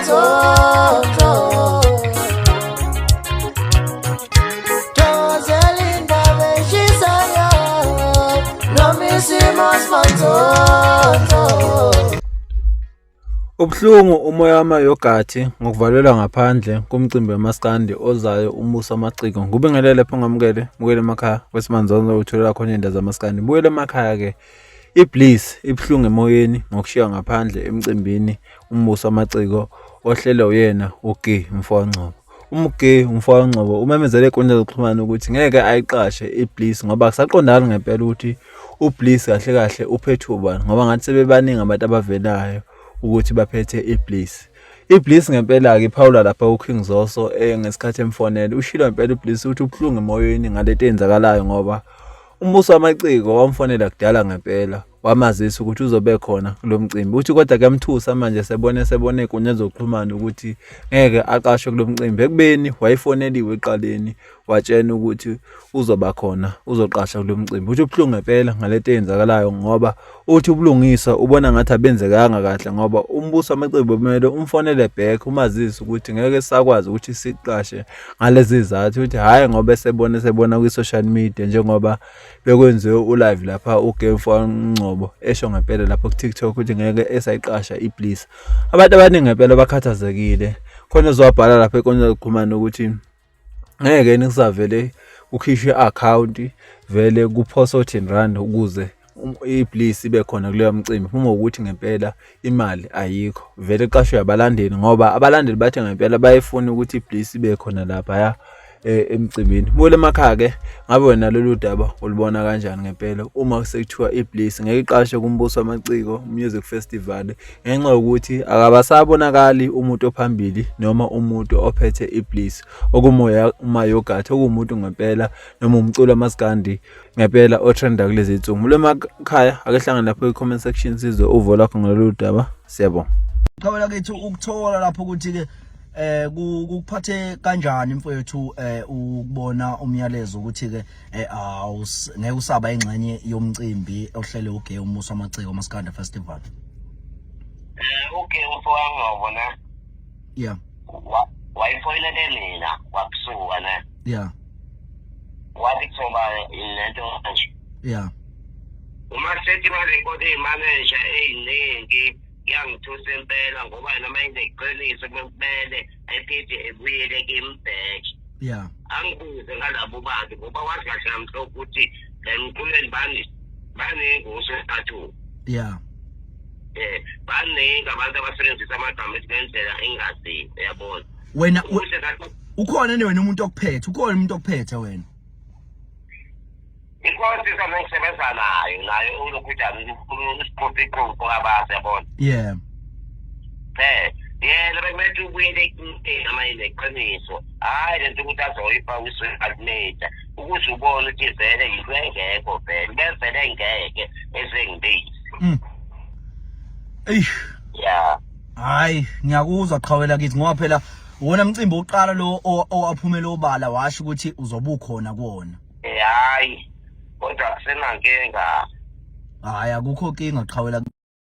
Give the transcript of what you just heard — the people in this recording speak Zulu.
Manzonzo. Thokozela indaba eshisayo noma isimo simanzonzo. Ubuhlungu umoya wamayogathi ngokuvalelwa ngaphandle komcimbi wemaskandi ozayo uMbuso Wamaciko. Ngubingelele lapho ngamukele, mukele emakhaya kwesimanzonzo utholela khona iy'ndaba zamaskandi. Buyele emakhaya-ke iBliss ibuhlungu emoyeni ngokushiywa ngaphandle emcimbini uMbuso Wamaciko ohlelwe uyena uGee Mfoka Ngcobo. UMgee umfoka Ngcobo umemezele enkundleni zokuxhumana ukuthi ngeke ayiqashe iBliss ngoba akusaqondakali ngempela ukuthi uBliss kahle kahle uphethe ubani ngoba ngathi sebebaningi abantu abavelayo ukuthi baphethe iBliss. IBliss ngempela-ke iphawula lapha uKing Zoso ngesikhathi emfonela ushilo ngempela uBliss ukuthi ubuhlungu emoyeni ngalento eyenzakalayo ngoba uMbuso Wamaciko wamfonela kudala ngempela wamazisa ukuthi uzobe khona kulo mcimbi. Uthi kodwa kuyamthusa manje sebone sebone ey'nkundleni zokuxhumana ukuthi ngeke aqashwe kulo mcimbi ekubeni wayefoneliwe ekuqaleni watshena ukuthi uzoba khona uzoqasha kulo mcimbi. Uthi ubuhlungu ngempela ngalento eyenzakalayo ngoba uthi ubulungiswa ubona ngathi abenzekanga kahle ngoba umbuso wamaciko kumele umfonele back umazise ukuthi ngeke sakwazi ukuthi siqashe ngalezi zizathu ukuthi hhayi ngoba esebona esebona kwi-social media njengoba bekwenziwe ulive lapha uGemfo Ngcobo esho ngempela lapho ku-TikTok ukuthi ngeke esayiqasha iBliss. Abantu abaningi ngempela bakhathazekile. Khona ozowabhala lapha enkundleni yokuxhumana ukuthi ngeke yini kusavele kukhishwe i-akhawunti vele kuphoswe o-ten rand ukuze iBliss ibe khona kuleyo mcimbi uma ukuthi ngempela imali ayikho vele kuqashwe abalandeli ngoba abalandeli bathe ngempela bayifuna ukuthi iBliss ibe khona laphaya emcimbini. Buyela emakhaya-ke ngabe wena lolu daba ulibona kanjani ngempela uma sekuthiwa iBliss ngeke iqashwe kuMbuso Wamaciko Music Festival ngenxa yokuthi akabasabonakali umuntu ophambili noma umuntu ophethe iBliss okumoya uMayogathi okuwumuntu ngempela noma umculo wamaskandi ngempela otrenda kulezi nsuku. Mulo emakhaya ake hlangane lapho kwi-comment section sizwe uvo lwakho ngalolu daba. Siyabonga. Qhawe lakithi ukuthola lapho ukuthi ke eh kukuphathe kanjani mfowethu eh ukubona umyalezo ukuthi ke eh, ngeke usaba ingxenye yomcimbi ohlele uGay uMusa Amaciko Maskanda Festival. Eh uGay umfowami ne? Yeah. Wayifoyinele mina wakusuka ne? Yeah. Wathi kuthoba lento nje. Yeah. Uma sethi marekhodi imanesha eziningi kuyangithusa impela ngoba yena uma enze iqiniso kumele ephinde ebuyele kimi back yeah angibuze ngalabo bantu ngoba wazi kahle kamhlophe ukuthi emculweni bani baningi osesathu yeah baningi abantu abasebenzisa amagama ethi ngendlela engaziyo uyabona wena ukhona wena umuntu okuphethe ukhona umuntu okuphethe wena Inkosi isame ngisebenza nayo naye ulokhujana isiqofiqofu kabazi yabona. Yeah. Yena bekumele ubuyele eqinisweni noma ineqiniso. Hhayi lento ukuthi azoyifaka kwi-social media ukuze ubone ukuthi vele yinto engekho vele bevele ngeke esengibizi. Eish. Yeah. Hayi ngiyakuzwa qhawela kithi ngoba phela wona mcimbi oqala lo owaphumela obala washo ukuthi uzobe ukhona kuwona. Hayi kodwa kusenankinga. Hayi akukho kinga qhawela.